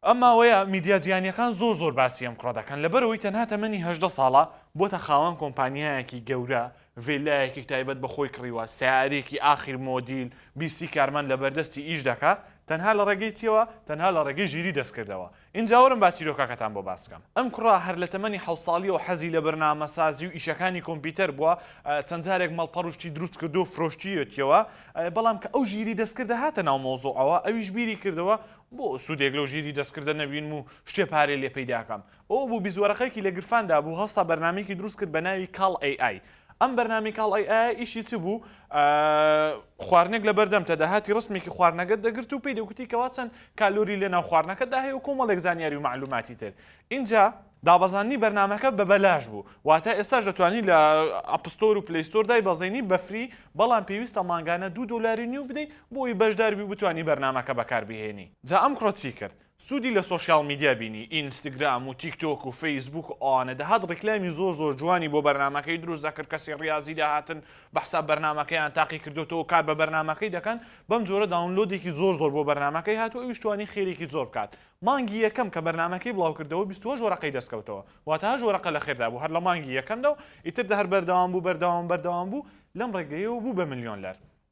ئەم ماوەیە میدیا جیهانیەکان زۆر زۆر باسی ئەم کوڕە دەکەن لەبەرئەوەی تەنها تەمەنی 18 ساڵە بۆتە خاوەن کۆمپانیایەکی گەورە ڤێلایەکی تایبەت بە خۆی کڕیوە سەیارەیەکی ئاخیر مۆدیل بیستی کارمەند لە بەردەستی ئیش دەکا تەنها لە ڕێگەی چیەوە تەنها لە ڕێگەی ژیری دەستکردەوە ئینجا وەرن با چیرۆکەکەتان بۆ باس بکەم. ئەم کوڕە هەر لە تەمەنی حەوت ساڵیەوە حەزی لە بەرنامەسازی و ئیشەکانی کۆمپیوتەر بووە، چەند جارێک مەڵپەڕ و شتی دروست کردووە و فرۆشتویەتیەوە، بەڵام کە ئەو ژیری دەستکردە هاتە ناو مەوزوعەوە ئەویش بیری کردەوە بۆ سوودێک لەو ژیری دەستکردە نەبینم و شتێ پارەی لێ پەیدا کەم. ئەوە بوو 20 وەرەقەیەکی لە گرفاندا بوو هەستا بەرنامەیەکی دروست کرد بە ناوی کاڵ ئەی ئای. ئەم بەرنامەی کاڵ ئەی ئایە ئیشی چ بوو؟ خواردنێک لە بەردەمتە دەهاتی ڕسمێکی خواردنەکەت دەگرت و پێی دەگوتی کەوا چەند کالۆری لە ناو خواردنەکەدا هەیە و کۆمەڵێک زانیاری و مەعلوماتی تر. ئینجا دابەزاندنی بەرنامەکە بە بەلاش بوو واتە ئێستاش دەتوانی لە App Store و Play Store دایبەزێنی بە free بەڵام پێویستە مانگانە دوو دۆلاری نیو بدەی بۆ ئەوەی بەشداربی و بتوانی بەرنامەکە بەکاربهێنی. جا ئەم کوڕە چی کرد؟ سوودی لە social media بینی، ئینستگرام و تیک تۆک و فەیسبووک و ئەوانە، دەهات ڕیکلامی زۆر زۆر جوانی بۆ بەرنامەکەی دروست دەکرد، کەسی ڕیازی دەهاتن بە حساب بەرنامەکەیان تاقی کردۆتەوە کار بە بەرنامەکەی دەکەن، بەم جۆرە download ێکی زۆر زۆر بۆ بەرنامەکەی هات و ئەویش توانی خێرێکی زۆر بکات. مانگی یەکەم کە بەرنامەکەی بڵاو کردەوە 28 وەرەقەی دەست کەوتەوە، واتە هەشت وەرەقە لە خێردا بوو هەر لە مانگی یەکەمدا و ئیتر هەر بەردەوام بوو بەردەوام بەردەوام بوو لەم ڕێگەیەوە بوو بە ملیۆنلەر.